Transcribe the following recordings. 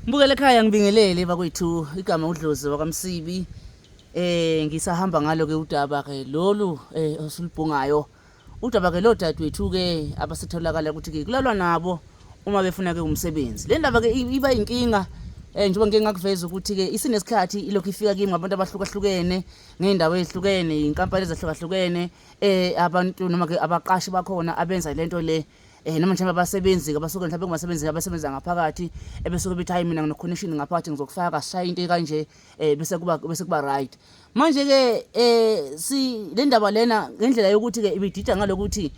Mbukele ekhaya, ngibingelele bakwethu. Igama uDlozi wakaMsibi. Ngisahamba ngalo ke udaba ke lolu osulubhungayo. Udaba ke lo dadewethu ke abasetholakala ukuthi ke kulalwa nabo uma befuna ke umsebenzi. Le ndaba ke iba inkinga, njengoba ngike ngakuveza ukuthi ke isinesikhathi ilokhu ifika kimi ngabantu abahlukahlukene, ngey'ndawo ey'hlukene, iy'nkampani ezahlukahlukene, abantu noma ke abaqashi bakhona abenza lento le, noma mhlawumbe abasebenzi abasuke mhlawumbe kungabasebenzi abasebenza ngaphakathi, ebesuke bethi, "Hayi, mina ngino-connection ngaphakathi, ngizokufaka sishaye into kanje," bese kuba right. Manje ke si le ndaba lena ngendlela yokuthi ke ibidida ngalokuthi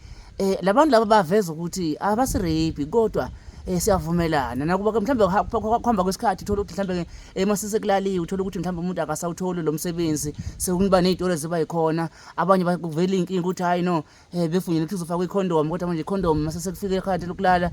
labantu laba baveza ukuthi abasi-rape, kodwa siyavumelana nakuba ke mhlawumbe kuhamba kwesikhathi uthola ukuthi mhlawumbe ke mase sekulaliwe, uthola ukuthi mhlawumbe umuntu akasawutholi lo msebenzi, sekuba ney'tori eziba yikhona. Abanye kuvela iy'nkinga ukuthi, hayi no, befunyene ukuthi uzofakwa ikhondomu, kodwa manje ikhondomu mase sekufike ekhaya lokulala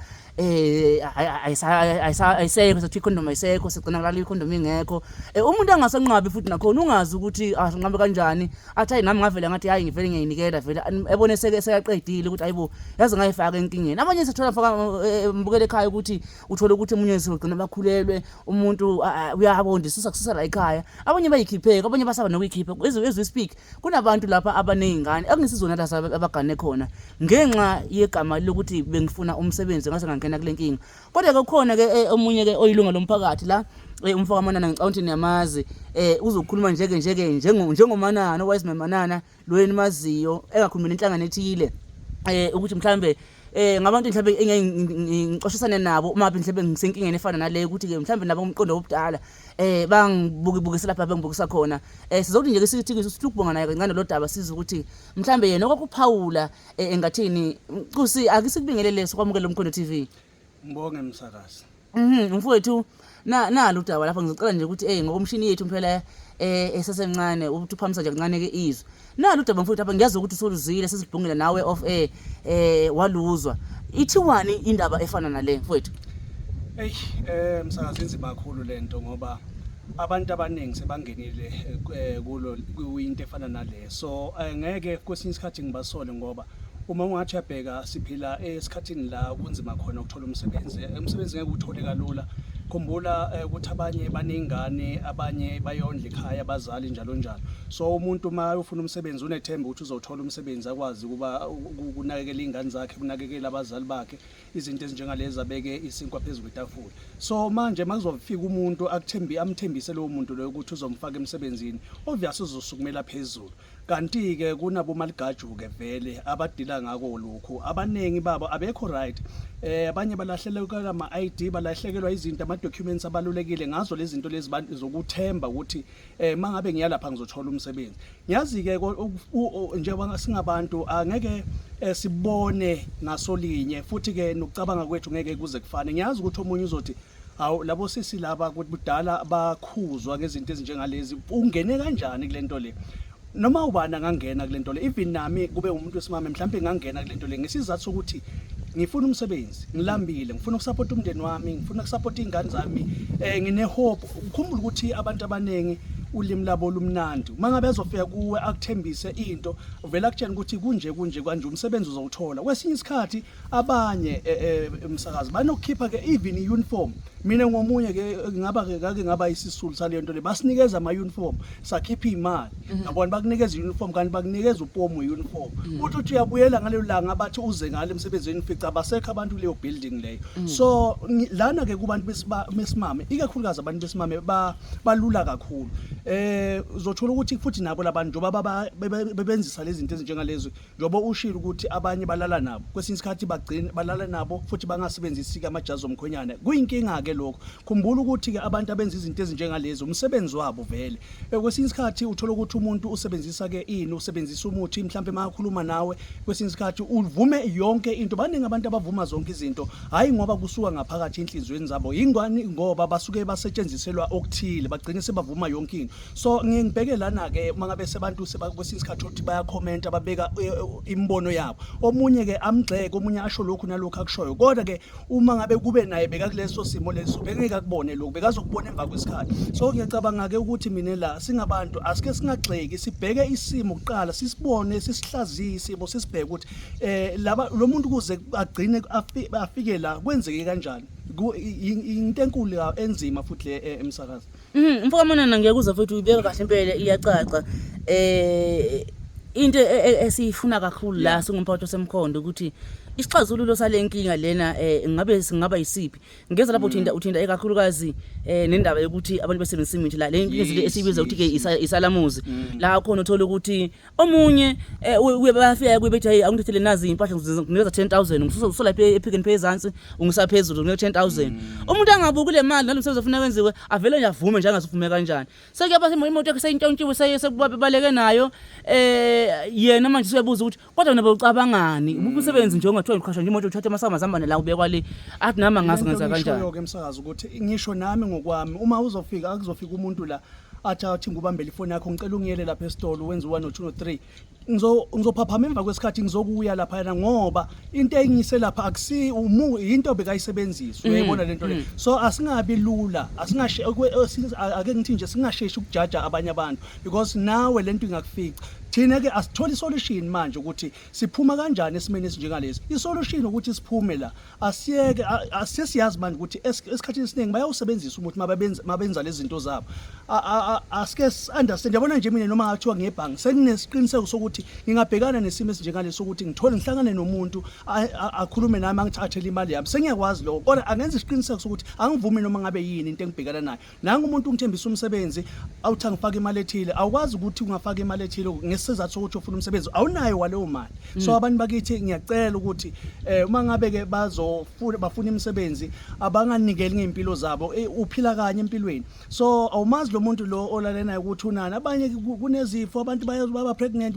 ayisekho, sethi ikhondomu ayisekho, sigcina kulala ikhondomu ingekho. Umuntu angasanqabi futhi nakhona ungazi ukuthi asinqabe kanjani, athi, "Hayi, nami ngavela ngathi hayi, ngivele ngiyayinikela vele," ebone seke seyaqedile ukuthi, "Hayibo, yaze ngayifaka enkingeni." Abanye sithola faka, mbukele ekhaya, ukuthi uthole ukuthi omunye sogcina bakhulelwe, umuntu uyabondisisa kusisa la ekhaya. Abanye bayikhipheka, abanye basaba nokuyikhipha. As we speak, kunabantu lapha abaney'ngane ekungesizona la abagane khona ngenxa yegama lokuthi bengifuna umsebenzi, ngase ngangena kule nkinga. Kodwa-ke kukhona-ke omunye-ke oyilunga lomphakathi la, umfo kaManana, ngicabanga ukuthi niyamazi, uzokhuluma njeke njengoManana, owayesimame Manana lo enimaziyo, engakhulumi nenhlangano ethile, ukuthi mhlambe ngabantu mhlambe engeke ngixoxisane nabo uma mhlambe ngisenkingeni efana naleyo, ukuthi-ke mhlambe nabo umqondo wobudala bangibukise lapha bengibukisa khona. Sizokuthi nje ke sithi sithi ukubonga naye kancane lo daba, sizwe ukuthi mhlambe yena okwakuphawula engathini. Nkosi, ake sikubingelele, sikwamukele Umkhondo TV. Ngibonge, msakazi. Mfowethu, na nalo udaba lapha, ngizocela nje ukuthi ngokomshini yethu phela esesemncane ukuthi uphamisa nje kancane ke izwi. Nalo udaba, mfowethu, lapha ngiyazi ukuthi usoluzwile, sesibhungile nawe off air, waluzwa. Ithiwani indaba efana nale, mfowethu? Ey, msakazi, inzima kakhulu lento ngoba abantu abaningi sebangenile kulo kuyinto efana nale. So ngeke kwesinye isikhathi ngibasole, ngoba uma ungathi uyabheka, siphila esikhathini la kunzima khona ukuthola umsebenzi. Umsebenzi ngeke uthole kalula. Khumbula ukuthi abanye baney'ngane, abanye bayondla ekhaya, abazali, njalo njalo. So umuntu uma ufuna umsebenzi unethemba ukuthi uzothola umsebenzi, akwazi ukuba ukunakekela iy'ngane zakhe, ukunakekela abazali bakhe, izinto ezinjengalezi, abeke isinkwa phezu kwetafula. So manje makuzofika umuntu akuthembi, amthembise lowo muntu loyo ukuthi uzomfaka emsebenzini, obvious uzosukumela phezulu. Kanti-ke kunabomaligaju-ke vele abadila ngako lokhu, abaningi babo abekho right. Abanye balahlekelwa ama-ID, balahlekelwa izinto, ama-documents abalulekile ngazo lezi zinto lezi zokuthemba ukuthi mangabe ngiya lapha ngizothola umsebenzi. Ngiyazi-ke njengoba singabantu angeke sibone ngasolinye, futhi-ke nokucabanga kwethu ngeke kuze kufane. Ngiyazi ukuthi omunye uzothi, "Hawu, labo sisi laba kudala bakhuzwa ngezinto ezinjengalezi, ungene kanjani kule nto le?" Noma ubani angangena kule nto le, even nami kube umuntu wesimame mhlawumbe ngangena kule nto le ngesizathu sokuthi ngifuna umsebenzi, ngilambile, ngifuna ukusapota umndeni wami, ngifuna ukusapota iy'ngane zami, ngine-hope. Ukhumbule ukuthi abantu abaningi ulimi labo lumnandi. Uma ngabe ezofika kuwe akuthembise into, uvele akutshene ukuthi kunje kunje kanje, umsebenzi uzowuthola. Kwesinye isikhathi abanye, umsakazi, banokukhipha ke even i-uniform. Mina ngomunye ke ngaba ke ngake ngaba isisulu saleyo nto le. Basinikeza ama-uniform, sakhipha iy'mali, yabona, bakunikeza i-uniform kanti bakunikeza upomu we-uniform. Uthi uyabuyela ngalelo langa bathi uze ngale emsebenzini, ufica abasekho abantu kuleyo building leyo. So lana ke kubantu besimame, ikakhulukazi abantu besimame balula kakhulu. Uzothola ukuthi futhi nabo labantu njengoba bebenzisa lezi zinto ezinjengalezi, njengoba ushilo ukuthi abanye balala nabo, kwesinye isikhathi bagcine balala nabo futhi bangasebenzisi-ke amajazi omkhwenyana. Kuyinkinga-ke lokho. Khumbula ukuthi-ke abantu abenza izinto ezinjengalezi umsebenzi wabo vele. Kwesinye isikhathi uthola ukuthi umuntu usebenzisa-ke ini, usebenzisa umuthi mhlampe uma akhuluma nawe, kwesinye isikhathi uvume yonke into. Baningi abantu abavuma zonke izinto, hhayi ngoba kusuka ngaphakathi enhliziyweni zabo, yingani ngoba basuke basetshenziselwa okuthile, bagcine sebavuma yonke into. So ngiye ngibheke lana-ke uma ngabe sebantu kwesinye isikhathi ukuthi bayakhomenta, babeka imibono yabo, omunye-ke amgxeke, omunye asho lokhu nalokhu akushoyo. Kodwa-ke uma ngabe kube naye bekakuleso simo leso, bengeke akubone lokhu, bekazokubona emva kwesikhathi. So ngiyacabanga-ke ukuthi mina la singabantu asike singagxeki, sibheke isimo kuqala, sisibone, sisihlaziye isimo, sisibheke ukuthi laba lo muntu kuze agcine afike la kwenzeke kanjani. Into enkulu enzima futhi le emsakazo. Mfoka Monana, ngiyakuzwa futhi uyibeka kahle impela, iyacaca. Into esiyifuna kakhulu la singumphakathi waseMkhondo ukuthi isixazululo sale nkinga lena ngabe singaba yisiphi? Ngeza lapho uthinta ikakhulukazi nendaba yokuthi abantu besebenzisa imithi la, le nto esiyibiza ukuthi ke isalamuzi. La khona uthola ukuthi omunye uye bayafika kuye bethi, "Hey, awungithethele nazi impahla, nginikeza 10,000, ngisusa ususa lapha ePick n Pay ezansi ungisa phezulu, nginika 10,000." Umuntu angabuki le mali nalo msebenzi ofuna kwenziwe, avele nje avume nje, angazuvume kanjani. Sekuyaba imoto yakhe seyintshontshiwe, sekubaleke nayo. Yena manje usebuza ukuthi kodwa wena bewucabangani, ubuphi umsebenzi nje ongathiwa uqhasha nje imoto, uthathe amasamba la ubekwa le, athi nami angazi ngenza kanjani. Ngisho-ke emsakazo ukuthi ngisho nami ngokwami, uma uzofika, akuzofika umuntu la athi ngubambele ifoni yakho, ngicela ungiyele lapha esitolo wenze u-1 no 2 no 3, ngizophaphama emva kwesikhathi, ngizokuya laphayana, ngoba into engiyise lapha akusi umu into bekayisebenzisa. Uyayibona lento le? So asingabi lula, asingashe ake ngithi nje singasheshi ukujaja abanye abantu, because nawe lento ingakufica. Thina ke asitholi isolution manje ukuthi siphuma kanjani esimeni esinjengalesi. Isolution ukuthi siphume la, asiyeke, asesiyazi manje ukuthi esikhathini esiningi bayawusebenzisa umuthi mababenza mabenza lezi zinto zabo. Asike understand, yabona nje, mina noma ngathiwa ngiyebhangi, senginesiqiniseko sokuthi ngingabhekana nesimo esinjengalesi sokuthi ngithole ngihlangane nomuntu, akhulume nami, angithathele imali yami. Sengiyakwazi lokho, kodwa angenza isiqiniseko sokuthi angivumi noma ngabe yini into engibhekana nayo. Nangu umuntu ungithembisa umsebenzi, awuthi angifake imali ethile. Awukwazi ukuthi ungafaka imali ethile ngesizathu sokuthi ufuna umsebenzi, awunayo waleyo mali. So abantu bakithi, ngiyacela ukuthi uma ngabe ke bazofuna, bafuna imisebenzi, abanganikeli ngeimpilo zabo. Uphila kanye empilweni, so awumazi lo muntu lo olale naye ukuthi unani. Abanye kunezifo, abantu baba pregnant,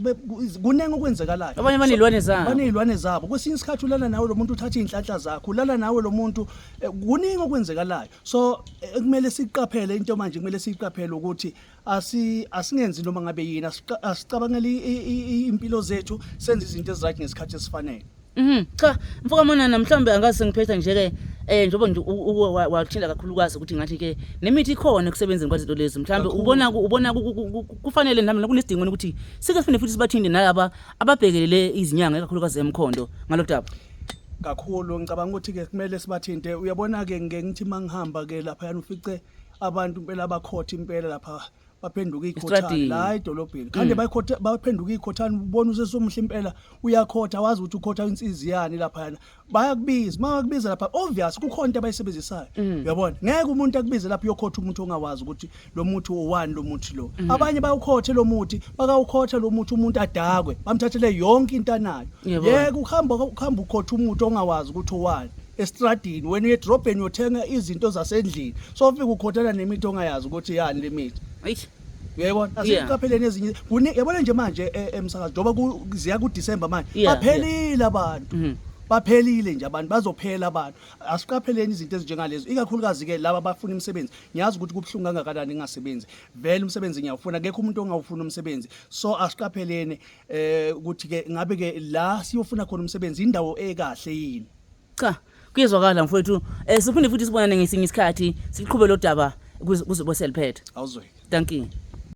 kuningi okwenzekalayo. Abanye banezilwane zabo. Banezilwane zabo. Kwesinye isikhathi ulala nawe lo muntu, uthatha izinhlanhla zakho, ulala nawe lo muntu, kuningi okwenzekalayo. So kumele siqaphele into manje, kumele siqaphele ukuthi asingenzi noma ngabe yini, asicabangele impilo zethu, senze izinto eziright ngesikhathi esifanele. Cha, mfoka Monana, mhlawumbe angazi, sengiphetha nje ke, njengoba nje wathinta kakhulukazi ukuthi ngathi ke nemithi ikhona ekusebenzeni kwazinto lezi, mhlawumbe Kakhulu. ubona kufanele nami kunesidingo ukuthi sike siphinde futhi sibathinte nalaba ababhekelele izinyanga, ikakhulukazi eMkhondo, ngalodaba. Kakhulu, ngicabanga ukuthi ke kumele sibathinte. Uyabona ke, ngeke ngithi mangihamba ke lapha ufice abantu impela abakhotha impela lapha, baphenduka ikhothane. Estradini. La edolobheni khande bayikhotha, baphenduka ikhothane. Ubona usesomuhle impela, uyakhotha, wazi ukuthi ukhotha insizi yani laphayana. Bayakubiza, uma bakubiza lapha, obvious kukhona into abayisebenzisayo. Uyabona, ngeke umuntu akubize lapha uyokhotha umuntu ongawazi ukuthi lo muthi owani, lo muthi lo. Abanye bayawukhothe lo muthi, bakawukhotha lo muthi, umuntu adakwe, bamthathele yonke into anayo. Yeke ukuhamba ukhotha umuthi ongawazi ukuthi owani estradini, wena uye edrobheni uyothenga izinto zasendlini, so ufika ukhothana nemithi ongayazi ukuthi yani le mithi. Eish. Uyayibona? Asiqapheleni ezinye. Yabona nje manje emsakazo, njengoba ziya kuDecember manje, baphelile abantu. Baphelile nje abantu, bazophela abantu. Asiqapheleni izinto ezinjengalezo, ikakhulukazi ke laba abafuna imisebenzi. Ngiyazi ukuthi kubuhlungu kangakanani ngingasebenzi. Vele umsebenzi ngiyawufuna, akekho umuntu ongawufuna umsebenzi. So asiqapheleni ukuthi ke ngabe ke la siyofuna khona umsebenzi indawo ekahle yini. Cha, kuyezwakala mfowethu. Siphinde futhi sibonane ngesinye isikhathi, siqhube lo daba kuze kuze seliphethe. Awuzweke. Thank you.